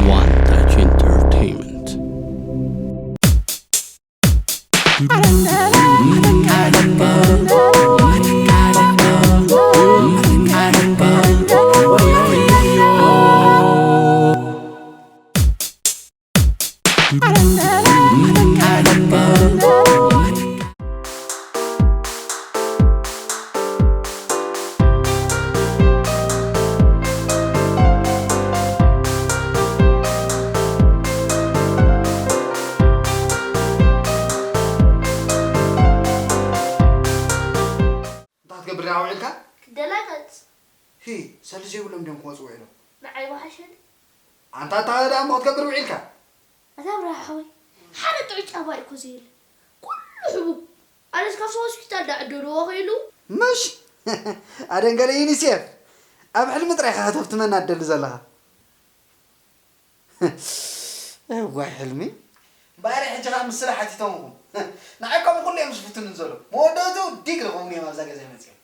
One Touch Entertainment. እንታይ ክትገብር ዲኻ ውዒልካ? ክደናገጽ። ሂ፣ ሰልዲ ዘይብሎም ድዮም ክመጹ ውዒሎም? ንዓይ ምሓሸኒ። ኣንታ፣ እንታይ ደኣ እሞ ክትገብር ውዒልካ? ኣታ ኣብርሃ ሓወይ፣ ሓደ ጥዑይ ጫማ እኮ ዘየለ። ኩሉ ሕቡብ። ኣነስ ካብቲ ሆስፒታል ዳዕደልዎ ኸይሉ። ምሽ! ኣደንገለ ዩኒሴፍ፣ ኣብ ሕልሚ ጥራይ ኢኻ ከተፍትመና ትደሊ ዘለኻ። እዋይ ሕልሚ። እምበኣር ሕጂ ኸኣ ምስ ስራሕ ኣቲቶምኹም። ንዓይ ከምኡ ኩሉ እዮም ዝፍትኑን ዘለዉ። መወዳእትኡ ዲግ ክኾኑ እዮም ኣብዛ ገዛ መጺኦም።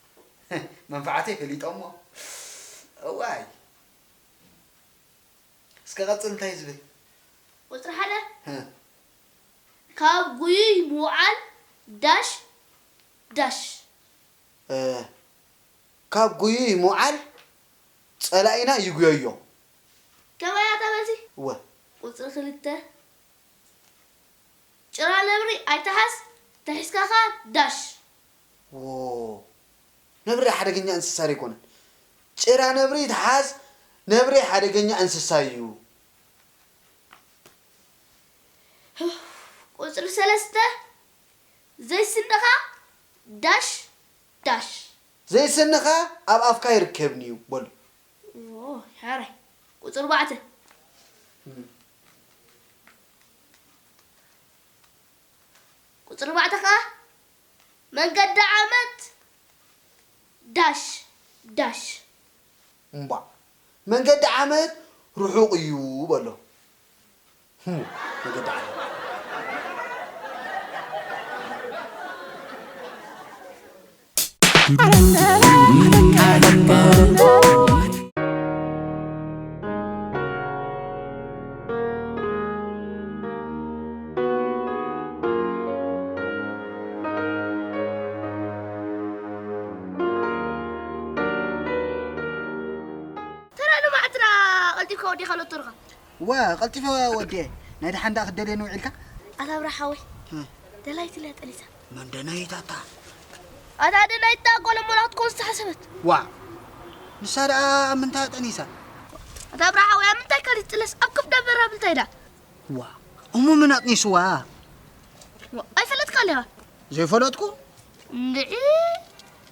መንፍዓተይ ፈሊጦሞ። እዋይ። እስከ ቀጽል እንታይ እዩ ዝብል? ቁጽሪ ሓደ። ህ። ካብ ጉዩይ ምውዓል ዳሽ ዳሽ። እ፣ ካብ ጉዩይ ምውዓል ጸላኢና ይጉየዮ። ከመይ እያ እታ መልሲ? እወ። ቁጽሪ ክልተ። ጭራ ነብሪ ኣይትሓዝ፣ ተሒዝካ ኸኣ ዳሽ። ዎ፣ ነብሪ ሓደገኛ እንስሳ ኣይኮነን። ጭራ ነብሪ ትሓዝ፣ ነብሪ ሓደገኛ እንስሳ እዩ። ቁጽሪ ሰለስተ፣ ዘይስንኻ ዳሽ ዳሽ። ዘይስንኻ ኣብ ኣፍካ ይርከብን እዩ በሉ። ኦ፣ ሕራይ። ቁጽሪ ኣርባዕተ። ቁጽሪ ኣርባዕተ ኸኣ መንገዲ ዓመት ዳሽ ዳሽ። እምቧ፣ መንገዲ ዓመት ርሑቕ እዩ በሎ። ህም፣ መንገዲ ዓመት። ተራ ንማዕትራ ቀልጢፍካ ወዲኻ ሎቶርኻ። ዋ፣ ቀልጢፈ ወዲኤ። ናይ ደሓን ደኣ ክትደልየኒ ውዒልካ? ኣታ ኣብርሃ ሓወይ፣ እ። ደላይት ኢላ ጠኒሳ። መን ደናይት ኣታ? ኣታ ደናይት ደኣ ጓል እሞና ክትኮን ዝተሓሰበት። ዋ፣ ንሳ ደኣ ኣብ ምንታይ ጠኒሳ? ኣታ ኣብርሃ ሓወይ፣ ኣብ ምንታይ ካልእ ጥለስ ኣብ ከብዳ በራብልታይ ደኣ? ዋ፣ እሞ መን ኣጥኒስዋ? ዋ፣ ኣይፈለጥካን ኢኻ። ዘይፈለጥኩ? እንድዒ፣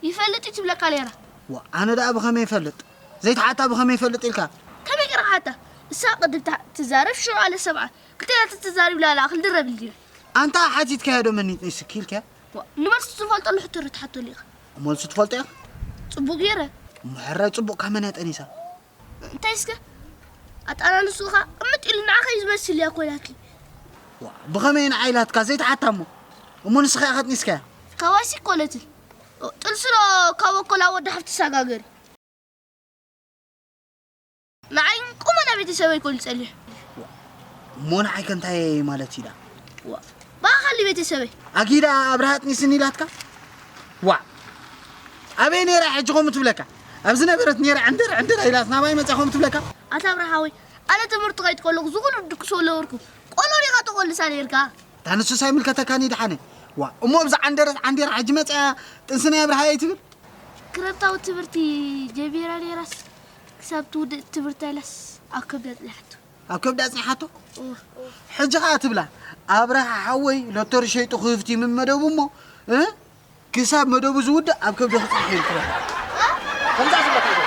ይፈልጥ እዩ ትብለካ ነይራ። ዋ፣ ኣነ ደኣ ብኸመይ ይፈልጥ? ዘይትሓታ ብኸመይ ይፈልጥ ኢልካ? ከመይ ገይርካ ሓታ? እሳ ቅድም ትዛረብ፣ ሽዑ ኣነ ሰምዓ። ክልቴና ተተዛሪብና ደኣ ክንድረብ ኢልና። ኣንታ ሓቲትካዮ ዶ መን ይጥኒስኪ ኢልካዮ? ዋ፣ ንመልሱ ትፈልጠሉ ሕቶ ዶ ትሓተሉ ኢኻ? መልሱ ትፈልጦ ኢኻ? ጽቡቕ ገይረ። እሞ ሕራይ ጽቡቕ ካብ መን እያ ጠኒሳ? እንታይ እስከ? ኣጣናንስኡኻ ቅምጥ ኢሉ ንዓኻ እዩ ዝመስል እያ ኮይናትኒ። ዋ፣ ብኸመይ ንዓይ ኢላትካ ዘይትሓታ እሞ? እሞ ንስኻ ኢኻ ኣጥኒስካያ? ካባይሲ ኮነትን። ጥልስሎ ካብ ወኮላ ወዲ ሓፍቲ ሳጋገሪ። ንዓይ ቁመና ቤተሰበይ ኮን ጸሊሕ። እሞ ንዓይ ከ እንታይ ማለት ኢላ? ዋ፣ ብኣኻሊ ቤተሰበይ። ኣጊዳ ኣብርሃ ኣጥኒስኒ ኢላትካ? ዋ፣ ኣበይ ነይራ ሕጂ ከምኡ ትብለካ? ኣብ ዝነበረት ነይራ ዕንድር ዕንድር ኢላት ናባይ መጻ ከምኡ ትብለካ? ኣታ ኣብርሃ ሓወይ፣ ኣነ ትምህርቲ ከይድ ከለኹ ዝኹሉ ድቅሶ ለወርኩ። ቆሎ ዲኻ ተቆልሳ ነይርካ? እታ ንሱስ ኣይምልከተካን እዩ ደሓነ። ዋ፣ እሞ ብዛ ዓንደረት ዓንዲራ ሕጂ መጺኣ ጥንሲ ናይ ኣብርሃ እየ ትብል? ክረምታዊ ትምህርቲ ጀሚራ ነይራስ፣ ክሳብ ትውድእ ትምህርታ ኢላስ ኣብ ከብዳ ኣጽኒሓቶ። ኣብ ከብዳ ኣጽኒሓቶ? እወ። ሕጂ ኸኣ ትብላ፣ ኣብርሃ ሓወይ ሎተሪ ሸይጡ ክህፍት እዩ ምን መደቡ እሞ፣ እ? ክሳብ መደቡ ዝውዳእ ኣብ ከብዲ ክጽንሕ እዩ ትብላ። ከምዛ ጽቡቕ እዩ።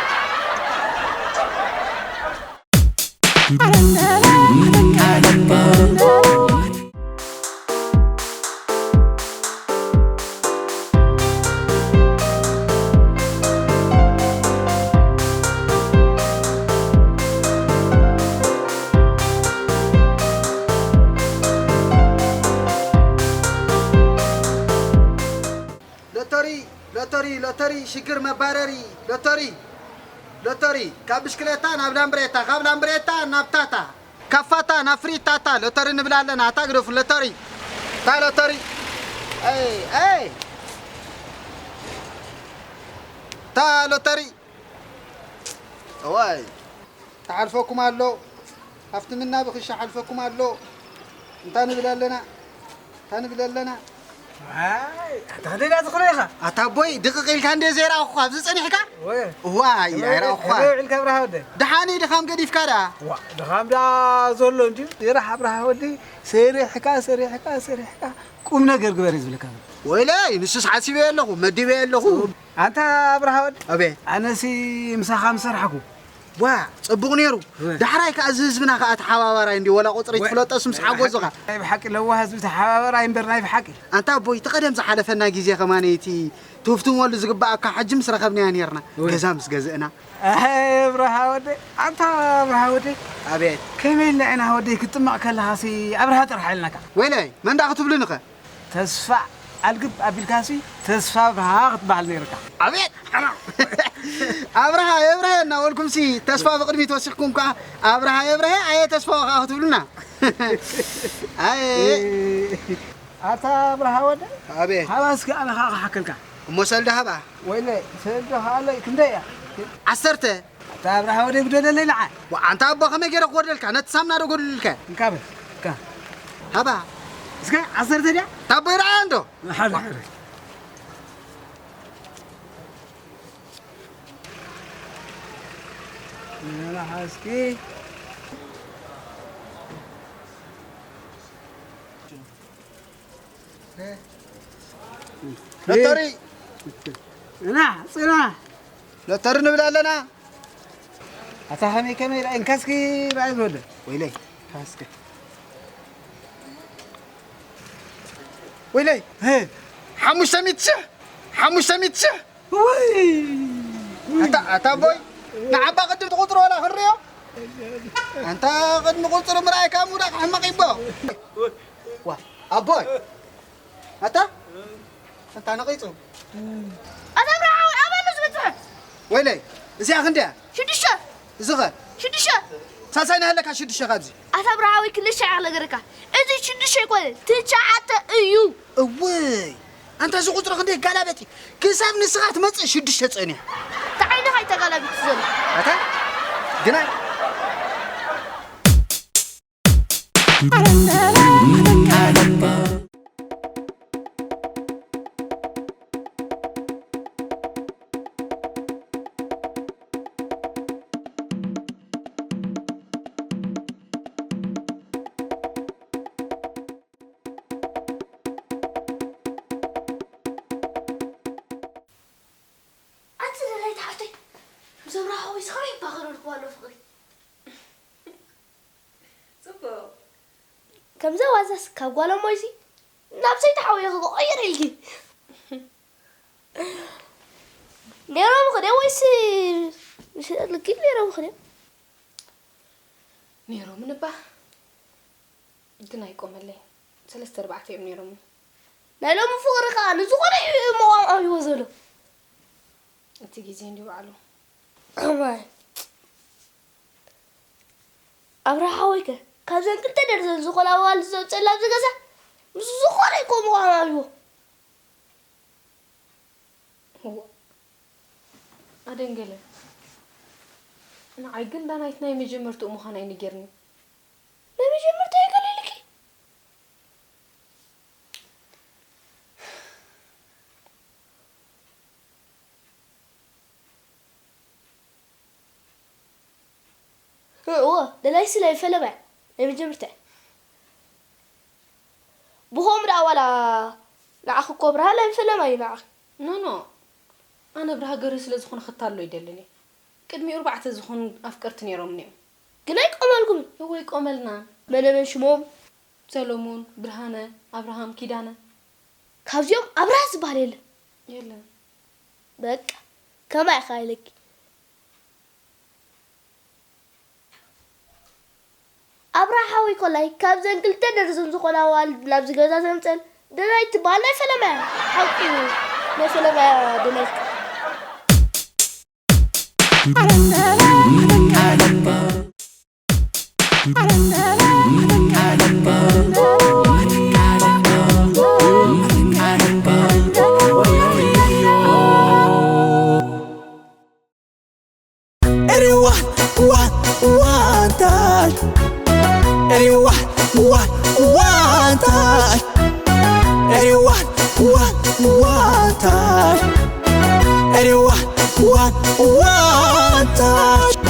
ሎተሪ፣ ሎተሪ፣ ሎተሪ፣ ሽግር መባረሪ፣ ሎተሪ፣ ሎተሪ፣ ካብ ብሽክሌታ ናብ ላምብሬታ፣ ካብ ላምብሬታ ናብ ታታ፣ ካፋታ ናብ ፍሪታ፣ እታ ሎተሪ ንብል ኣለና። እታ ግደፉ፣ ሎተሪ፣ እታ ሎተሪ፣ ኣይ ኣይ፣ እታ ሎተሪ፣ እዋይ፣ ተሓልፈኩም ኣሎ። ሃፍቲ ምና ብኽሻ ሓልፈኩም ኣሎ። እንታ ንብል ኣለና፣ እንታ ንብል ኣለና። ኣይ ኣታ ደዳ ዝኾነ ኢኻ። ኣታ ኣቦይ፣ ድቕቕ ኢልካ እንደ ዘይረኣኹኻ ኣብዚ ጸኒሕካ? ወይ እዋይ፣ ከመይ ኣይረኣኹኻ። ከመይ ውዒልካ ኣብርሃ ወደይ? ደሓን እዩ፣ ድኻም ገዲፍካ ደኣ። ዋ፣ ድኻም ደኣ ዘሎ እንድዩ። ይራሕ ኣብርሃ ወደይ፣ ሰሪሕካ ሰሪሕካ ሰሪሕካ ቁም ነገር ግበር እዩ ዝብለካ። ወይለይ፣ ንሱስ ሓሲበዮ ኣለኹ፣ መዲበዮ ኣለኹ። ኣንታ ኣብርሃ ወደይ፣ ኣቤት። ኣነሲ ምሳኻ ምሰርሓኩ። ዋ፣ ጽቡቕ ነይሩ። እወ። ዳሕራይ ከኣ እዚ ህዝብና ከኣ ተሓባባራይ እንድዩ፣ ወላ ቁጽሪ ወ- ትፍለጦስ ምስ ሓጎዙኻ። ናይ ብሓቂ ለዋህ ህዝቢ ተሓባባራይ እምበር ናይ ብሓቂ። ኣንታ ኣቦይ፣ እቲ ቀደም ዝሓለፈና ግዜ ከማን እቲ ትፍትወሉ ዝግባኣካ ሕጂ ምስ ረኸብናዮ ነይርና። እወ። ገዛ ምስ ገዝእና። ኣይ ኣብርሃ ወደይ፣ ኣንታ ኣብርሃ ወደይ፣ ኣቤት። ከመይ ኢልና ኢና ወደይ ክትጥመቕ ከለኻሲ ኣብርሃ ጥራሕ ኢልናካ። ወይለይ፣ መን ደኣ ክትብሉኒኸ? ተስፋ ኣልግብ ኣቢልካሲ ተስፋ ብርሃ ክትበሃል ነይርካ። ኣቤት! ኣብርሃ የብርሀ እናበልኩምሲ ተስፋ ብቕድሚት ወሲኽኩም ከኣ ኣብርሃ የብርሀ ኣየ ተስፋ ከኣ ክትብሉና። ኣየ ኣታ ኣብርሃ ወደ ኣቤት። ሃባ እስኪ ኣነ ከኣ ክሓከልካ። እሞ ሰልዲ ሃባ። ወይለ ሰልዲ ሃለይ ክንደይ እያ? ዓሰርተ ኣታ ኣብርሃ ወደይ ግደለለይ ንዓ። ዋ ኣንታ ኣቦ ከመይ ገይረ ክወርደልካ ነቲ ሳምና ዶ ጎድልልካ። እንካ በል እንካ። ሃባ። እስከ ዓሰርተ ድያ? ታቦይ ረኣያ እንዶ። ሓደ ሓደ። ንላሓ እስኪ። ሎተሪ ጽናሕ ጽናሕ። ሎተሪ ንብል ኣለና። ኣታ ከመይ ከመይ ርኣይ እንካ እስኪ ርኣይ ዝወደ ወይለይ ካስከ ወይለይ ሀ ሓሙሽተ ሚእቲ ሽሕ ሓሙሽተ ሚእቲ ሽሕ ወይ ኣታ ኣታ ኣቦይ ንዓባ ቅድም ትቁፅሮ ዋላ ክንሪኦ ኣንታ ቅድሚ ቁፅሪ ምርኣይ ካብ ምውዳቅ ሕመቅ ይቦ ዋ ኣቦይ ኣታ ኣታ ነቂፁ ኣታ ብርሃ ሓወይ ኣበይ ኣሎ ዝበፅሐ ወይለይ እዚኣ ክንደያ ሽዱሽተ እዚ ኸ ሽዱሽተ ሳልሳይ ናሃለካ ሽዱሽተ ካብዚ ኣታ ብርሃ ሓወይ ክልተ ሸዓ ነገርካ እዚ ሽዱሽተ ኣይኮነ ትሽዓተ እዩ እውይ ኣንታ እዚ ቁፅሪ ክንደይ ይጋላበጥ እዩ ክሳብ ንስኻ ትመፅእ ሽዱሽተ ፀኒሑ ተዓይንኻ ይተጋላቢጡ ዘሎ ኣታ ግናይ ኣቲ ደላይት ሓፍተይ፣ ምስ ኣብርሃ ሓወይስ ከመይ ይባኸረልኩ ኣሎ ፍቕሪ። ጽቡቕ። ከምዛ ዋዛስ ካብ ጓል እሞይሲ ናብ ሰይቲ ሓወይ ክቕይር ኢልኪ። ነይሮም ኽደ ወይስ ይሽለጥልኪ ነይሮም ኽደ? ነይሮምን እባ ግን ኣይቆመለይ ሰለስተ ኣርባዕተ እዮም ነይሮምኒ። ናይ ሎሚ ፍቕሪ ከዓ ንዝኾነ እዩ ምቋም ኣብይዎ ዘሎ። እቲ ግዜ እንዲዩ ባዕሉ። እዋይ ኣብርሃ ሓወይከ ካብዘን ክልተ ደርዘን ዝኾና ኣዋልድ ዘውፅአላ ኣብዚ ገዛ ምስ ዝኾነ እዩ ከምኡ ኣባብዎ። እዋ ኣደንገለ ንዓይ ግን ዳናይት ናይ መጀመርትኡ ምዃና እዩ ነጊርኒ። ናይ መጀመርታ እዩ ገለ ኢልኪ? እወ ደላይ ስለ ፈለማ ናይ መጀመርታ ብኸም ደኣ ዋላ ንዓኺ እኮ ብርሃ ናይ ፈለማ እዩ ንዓኺ ኖኖ ኣነ ብርሃ ገርሂ ስለ ዝኾነ ክታሎ ይደልን እየ ቅድሚኡ ኣርባዕተ ዝኾኑ ኣፍቀርቲ ነይሮምኒ እዮም ግን ኣይቆመልኩምን እወ ኣይቆመልናን መነ መን ሽሞም ሰሎሙን ብርሃነ ኣብርሃም ኪዳነ ካብዚኦም ኣብርሃ ዝበሃል የለን የለን በቃ ከማይ ኢኻ ኢለኪ ኣብርሃ ሓወይ ኮላይ ካብዘን ክልተ ደርዘን ዝኾና ኣዋልድ ናብዚ ገዛ ዘምፀን ደናይት ትበሃል ናይ ፈለማ እያ ሓቂ እዩ ናይ ፈለማ እያ ደናይት Everyone, one, one touch. Everyone, one, one touch. Everyone, one, one touch. Everyone, one, one touch.